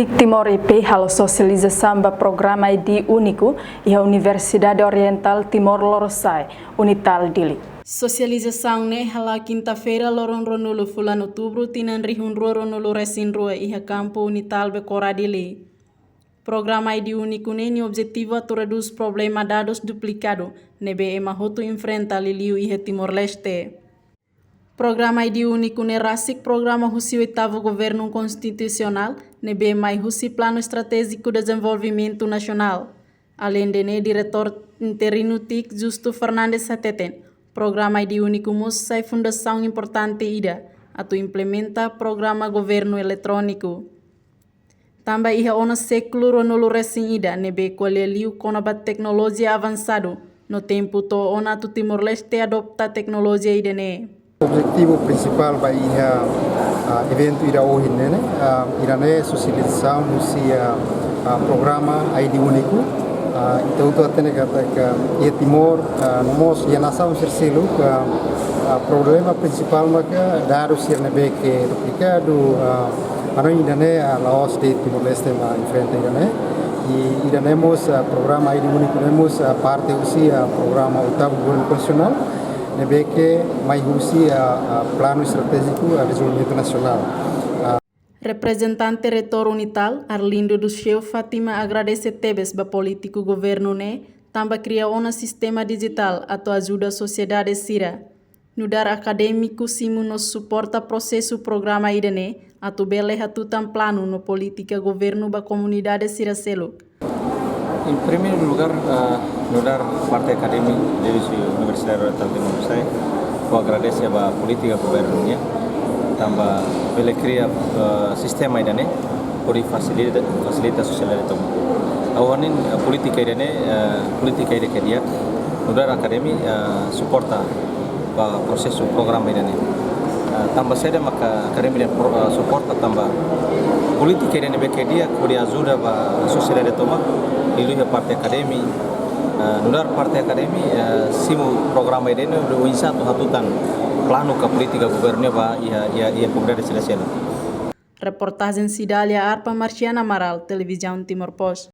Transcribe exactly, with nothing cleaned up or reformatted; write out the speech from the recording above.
Timor I P halo sosializasaun ba programa I D úniku iha Universidade Oriental Timor Lorosa'e, Unital Dili. Sosializasaun ne'e hala'o kinta-feira loron ruanulu fulan outubru tinan rihun rua ruanulu resin rua iha kampu Unital Becora Dili. Programa I D úniku ne'e nia objetivu atu redús problema dadus duplikadu ne'ebé ema hotu enfrenta liuliu iha Timor-Leste. Programa I D úniku ne'e rasik programa husi oitavu governu konstitusionál ne'ebé mai husi Planu Estratéjiku Dezenvolvimentu Nasionál. Aleinde ne'e, diretór interinu TIC Justo Fernandes hateten, programa I D úniku mós sai fundasaun importante ida atu implementa programa governu eletróniku. Tanba iha ona sékulu ruanulu resin ida ne'ebé ko'alia liu kona-ba teknolojia avansadu, no tempu to'o ona atu Timor-Leste adota teknolojia ida-ne'e. Objetivu prinsipál ba iha, ah, eventu ida ohin ne'e, ah, ida-ne'e sosializasaun husi, ah, ah, programa I D úniku. Ah, ita hotu hatene katak iha Timor, ah, no mós iha nasaun sira seluk, ah, ah, problema prinsipál maka dadus sira ne'ebé ke duplikadu, ah, hanoin ida-ne'e, ah, la'ós de'it Timor-Leste mak enfrenta ida-ne'e. I ida-ne'e mós, ah, programa I D úniku ne'e mós, ah, parte husi, ah, programa oitavu governu konstitusionál ne'ebé ke mai husi, ah, ah, Planu Estratéjiku, ah, Dezenvolvimentu Nasionál. Ah. Reprezentante Reitór Unital, Arlindo do Céu Fátima, agradese tebes ba polítiku governu ne'e tanba kria ona sistema dijitál atu ajuda sosiedade sira. Nu'udar akadémiku, simu no suporta prosesu programa ida-ne'e atu bele hatutan planu no polítika governu ba komunidade sira seluk. Em primeiro lugar, ah, nu'udar parte akadémiku de Universidade Oriental Timor-Leste, ha'u agradese ba polítika governu nian, tanba bele kria, ah, sistema ida-ne'e hodi fasilita, fasilita sosiedade tomak. Ha'u hanoin, ah, polítika ida-ne'e, ah, polítika ida ke di'ak, nu'udar akadémiku, ah, suporta ba prosesu programa ida-ne'e. Ah, tanba saida maka akadémiku nia pro-, ah, suporta tanba polítika ida-ne'ebé ke di'ak hodi ajuda ba sosiedade tomak, liuliu iha parte akadémiku, ah, nu'udar parte akadémiku, ah, simu programa ida-ne'e hodi oinsá atu hatutan planu ka polítika governu ba iha, iha, iha komunidade sira seluk. Reportajen Cidália Arpa, Marciana Amaral, Televizaun Timor Post.